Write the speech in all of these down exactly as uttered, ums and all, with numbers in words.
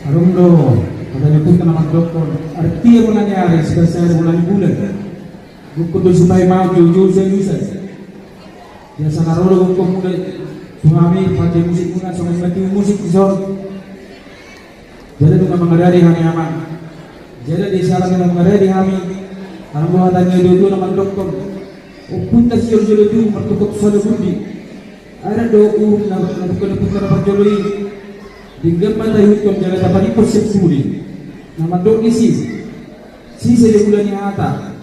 Adong do hata ni ompunta na mandokkon, artia bona ni ari, sipasiada bona ni bulan. Gokhon do sipaima, joujou sai usan. Biasa na ro do gokhon muna tu hami, pande musikmuna, songon i ma tu musik dison. Jala nunga mangadari hami, amang. Jala di siala nunga mangadari hami, adong do hata ni natuatua na mandokkon, ompunta sijolojolo tubu martungkot sada burdi. Ai rap do uhum na, na bukan ompunta na parjolo i. Denggan ma taihuthon jala tapaningkos sian pudi. Na mandok disi: Sise do mula ni hata.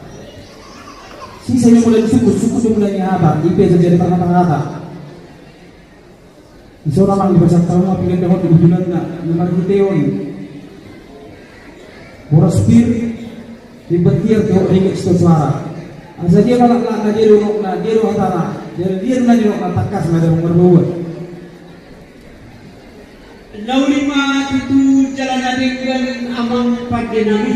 Sise do mula ni sungkun, sungkun do mula ni hata. I pe so jadi parhata-hata. Dison, amang, dipasahat hamu ma pinggan dahot di udulanna na marhitehon boras pir, rimba tiar, dohot ringgit sitio suara. Asa dia ma laklakna, dia do unokna, dia do hatana, dia do nidokna, tangkas ma damang marboaboa. Na uli ma tutu jala na denggan, amang pande nami.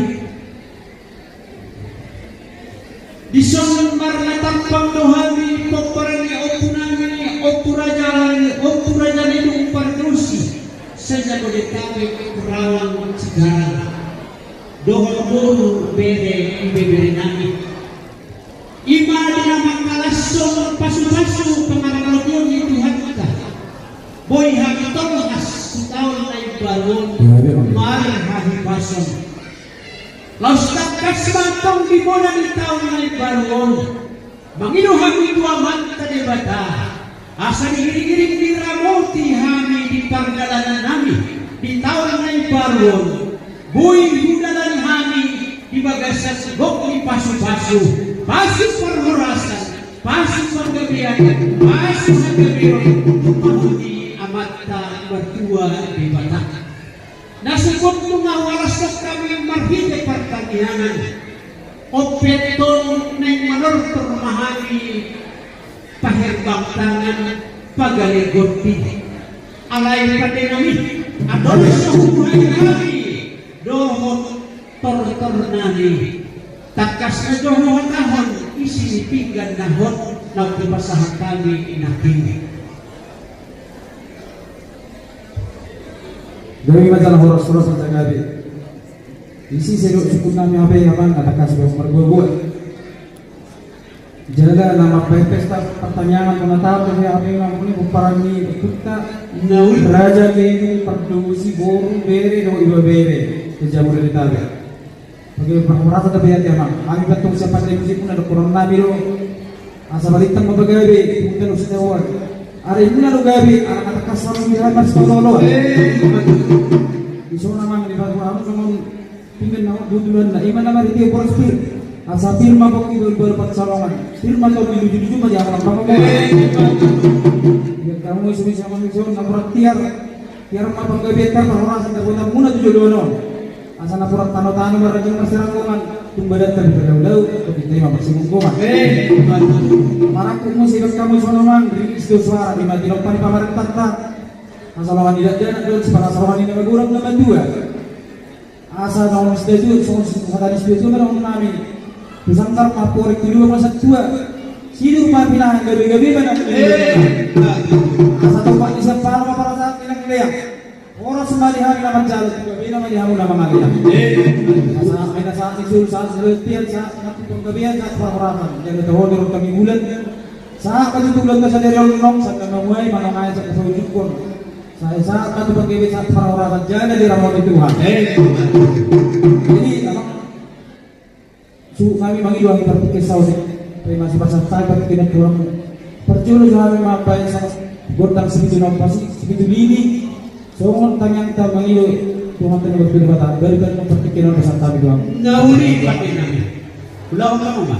Dison marnatampang do hami pomparan ni ompu nami, Ompu Raja, Ompu Raja Ledung Pardosi, se-Jabodetabek, Karawang, Cikarang, dohot boru, bere, ibebere nami. I ma di na mangkalashon pasupasu pangarahon ni Tuhanta, boi hami tolhas tu taon na imbaru on. Marhahipason. Laos tangkas ma antong di bona ni taon na imbaru on, mangido hami tu Amanta Debata, asa diiringiring diramoti hami di pardalanan nami di taon na imbaru on, boi hudalani hami di bagasan gok ni pasupasu, pasu parhorasan, pasu panggabean, pasu hagabeon, tumahoti Amanta Martua Debata. Na sogot nunga hualashon hami marhite partangiangan, on pe antong naeng manortor ma hami paherbang tangan, pagale gonti. Alai pande nami, andorang so hubuhai hami dohot tortor nami, tangkas ma jo huhatahon isi ni pinggan na hot naung hupasahat hami nangkin. Gabe ma jala horas-horas ma jala gabe. Disi sai dohot sungkun nami, hape, amang, na tangkas ma marboaboa. Jala na mambahen pesta partangiangan tu na taon, hape, amang, ni pomparan ni ompunta na uli, Raja Ledung Pardosi, boru, bere dohot ibebere, se-Jabodetabek. Panggabean parhorasan, tapi, amang, hami pe antong sian pande musikmuna, dohonon nami do: Asa balintang ma pagabe, tumundalhon sitaoan. Ari muna do gabe, ala tangkas ma di hami marsipaolo-oloan. Dison, amang, dipasahat hamu songon pinggan na hot di udulanna, i ma na marhite boras pir. Asa pir ma pongki, baru-baru pansalongan. Pir ma tondi, luju-luju ma di hamu na pangomoan. Ia kamu isi-isi, amang, dison, na murah tiar. Tiar ma panggabean, tiar parhorasan, dapotan muna tu joloan on. Asa napuran tano-tano marajing marsiranggongan, tung badanta dipadau-dau, tondinta i ma marsigonggongan. Marangkup muse ibas hamu songon on, ringgit sitio suara, di ma tinompa ni pamarentanta. Hasolohan ni dakdanak dohot sipahasolongan ni na magodang na matua. Asa songon sitatua, songon hata ni sitatua ma dohonon nami: Tu sanggar ma amporik, tu lubang ma santua. Sidur ma pinahan, gabe-gabe ma na. Asa tompak ni siampara ma parasahat ni na lean. Horas ma di hami na manjalo, tu gabena ma di hamu na mangalean. Asa ai na sahat ni solu, sahat ni latihan, sahat tu panggabean, sahat parhorasan. Jala tahu di rongkang ni bulan. Sahat ma tu bulan na sadari on, nong, sahat na mamuai, manongai, sahat na saujungkon. Sahat, sahat ma tu panggabean, sahat parhorasan, jala diramoti Tuhan. Jadi, amang, suhut hami mangido hami partingkian saotik, paima so pasahat hami partingkian on tu hamu. Parjolo so hami mambahen songon gondang sipitu na umpasi, sipitu lili, songon tangiangta mangido tu Amanta na martua Debata, baru baen ma partingkian on pasahat hami tu hamu. Na uli pande nami. Ulahon hamu ma.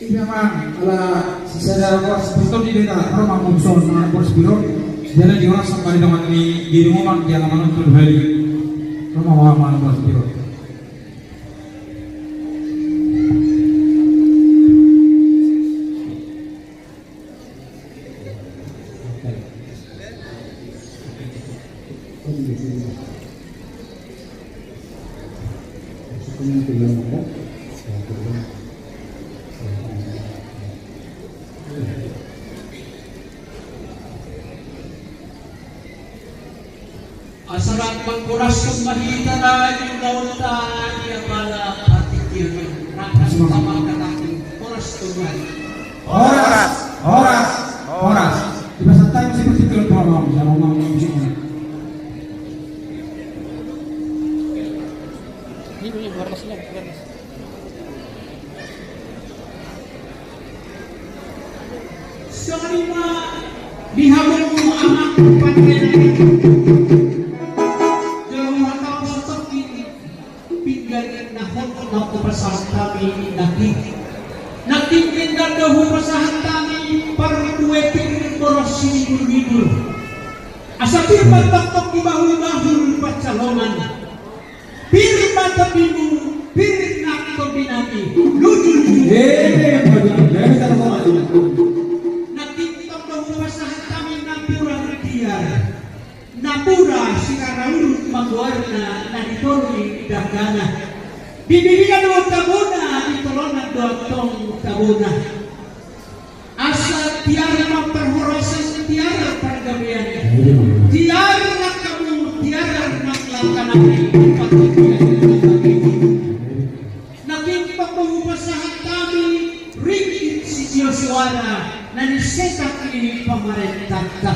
Memang ala sisada boras putol di beta, ro ma mungson mangan boras piro. Jala di horas sangkali dongan ni di rumah, jala manonton hali. Ro ma mangan boras piro. Asa rap mangkorashon ma hita na di ulaonta di apala partingkian on. Rap ma hita mangkorashon. Horas, horas, horas. Di pasahat hami seperti itu, Bang. Ini, ini, warnasnya, warnas. Songon i ma di hamu amang pande nami. Jolo hata on sotok i pinggan na hot na hupasahat hami nangkin. Nangkin pinggan do hupasahat hami parbue pir boras sinigur-nigur. Asa pir ma tongtong di bahul-bahul pansalongan. Pir ma tondimuna, pir nang tondinami, lujur-lujur. Eh, bagus, bagus, bagus. Nangkin tong do hupasahat hami napuran tiar, napura sirara uruk ma goarna na di toru ni dangkana. Di bibina do tabona, di tolonan do antong tabona. Asa tiar ma parhorasan, tiar pargabean, tiar nang hamu, tiar nang langka nami. Nangkin tong do hupasahat hami ringgit sitio soara na nisetak ni pamarentanta.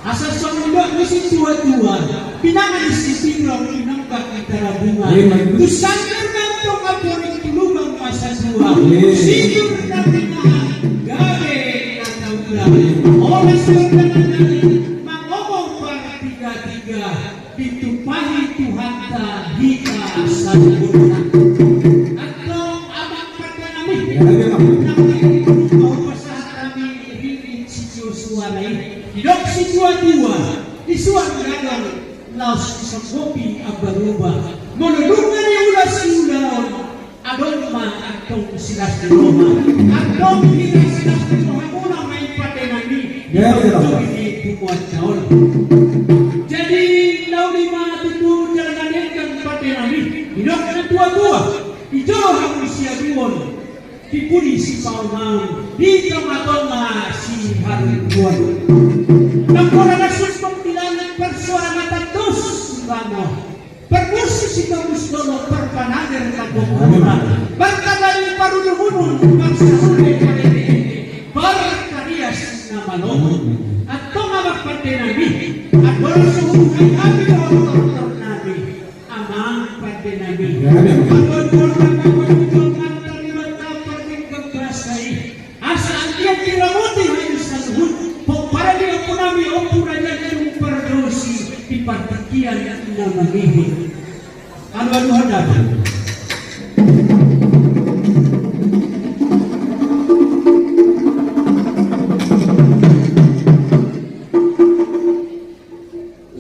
Asa songon dok ni situa-tua, pinangan ni sipirong, pinangan ni tarabunga. Iya, Mas. Tu sanggar nantong amporik tu lubang masa tua. Iya. Sinur na pinahan, gabe na taula. Oras do tangan nami, mangomong partiga-tiga, ditumpahi Tuhanta hita saluhutna. Antong amang pande nami. Iya, iya, Mas. Nang di rumah pasahat nami ringgit sitio soara i. Didok situa-tua, di suar gadong, laos disanggopi ambaroba. Molo dung na niula siulaon, adong ma antong silas ni roha. Antong silas ni roha muna ma i pande nami. Ya, ya. Di punguanta on. Jadi, na uli ma tutu jala na denggan pande nami. Didok na tua-tua, di jolo hamu siaduon. Di pudi sipaomaon, di tonga-tonga siharungguon. Nang mora na sumbung di langit, parsuara na tandos di tano. Parmusu sitobus dolok, parpanager na gomgomna. Partagai parunung-unung, parsahule parende-ende, partarias na malomo. Antong amang pande nami, andorang so hubuhai hami dohot tortor nami. Amang pande nami. Ya, ya. Amang pande nami, amang pande nami, amang pande nami, amang pande nami. Asa anggiat diramoti hami saluhut pomparan ni ompu nami, Ompu Raja Dung Pardosi, di partingkian na mangihut. Alualuhon damang.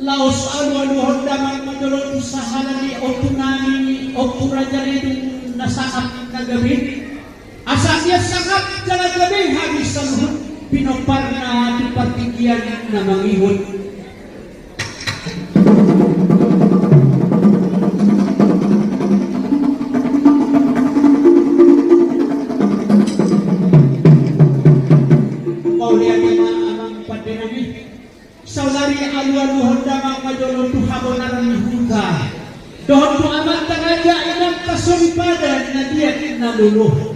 Laos alualuhon damang ma jolo tu sahala ni ompu nami, Ompu Raja Redung, na sangap na gabe. Asa ia sangap jala gabe hami saluhut pinomparna tu partingkian na mangihut. Mauliate ma amang pande nami. Saonari alualuhon damang ma jolo tu habonaran ni huta dohot tu amanta raja, inanta soripada na liat na lolo.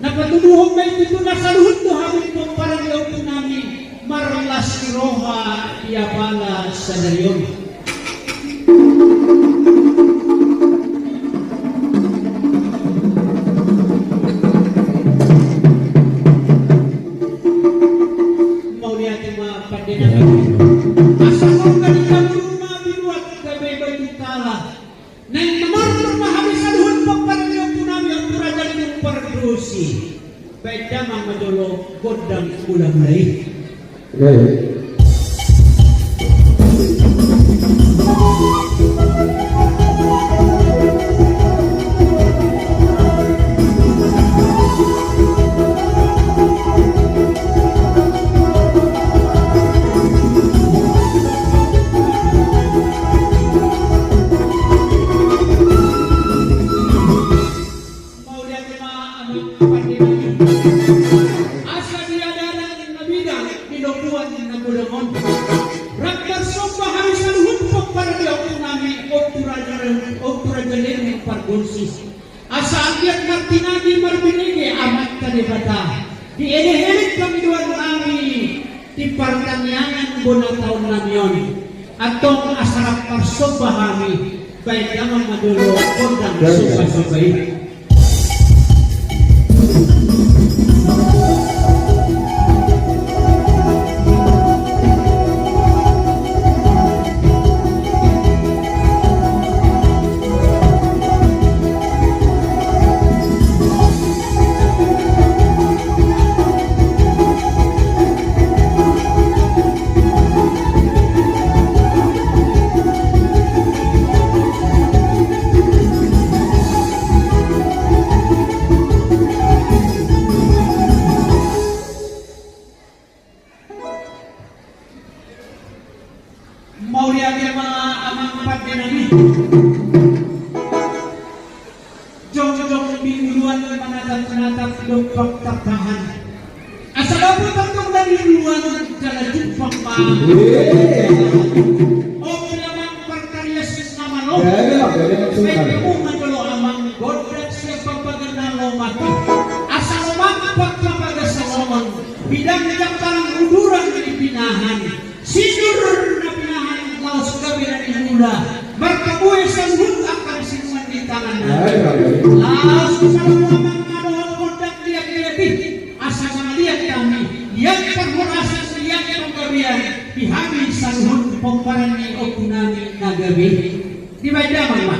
Na patuduhon ma i tutu na saluhut do hamu pomparan ni ompu nami marlas ni roha di apala sadari on. Mauliate ma pande nami. Asa songon na nidok ni na binuat gabe batu tala, naeng manortor ma hami saluhut pomparan ni ompu nami, Ompu Raja Redung Pardosi. Baen damang ma jolo gondang hulahula i. Oke. Mauliate ma amang pande nami. Asa di adaran na bidang, di lobuan na godang on, rap marsomba hami saluhut pomparan ni ompu nami, Ompu Raja, Ompu Raja Lemo Pargonsi. Asa anggiat martinangi marbinege Amanta Debata, dielek-elek pangidoan nami di partangiangan bona taon nami on. Antong asa rap marsomba hami, baen damang ma jolo gondang sombasomba i. Mauliate ma amang pande nami. Jongjong di uluan manatap-natap dompak tapahan. Asa dapot antong na di uluan jala jumpang ma. Oke amang parkarias na malo. Baen damang ma jolo amang gondang sian papaga na lomak i. Asa lomak papaga salomon. Bidang jangkalang uduran di pinahan. Sinur na pinahan laos gabe na niula. Marpabue saluhut angka sinuan di tangan nami. Laos saluhut amang na dohot gondang liat-liat i. Asa mangaliat hami, liat parhorasan, liat panggabean, di hami saluhut pomparan ni ompu nami na gabe i. Dibaen damang ma.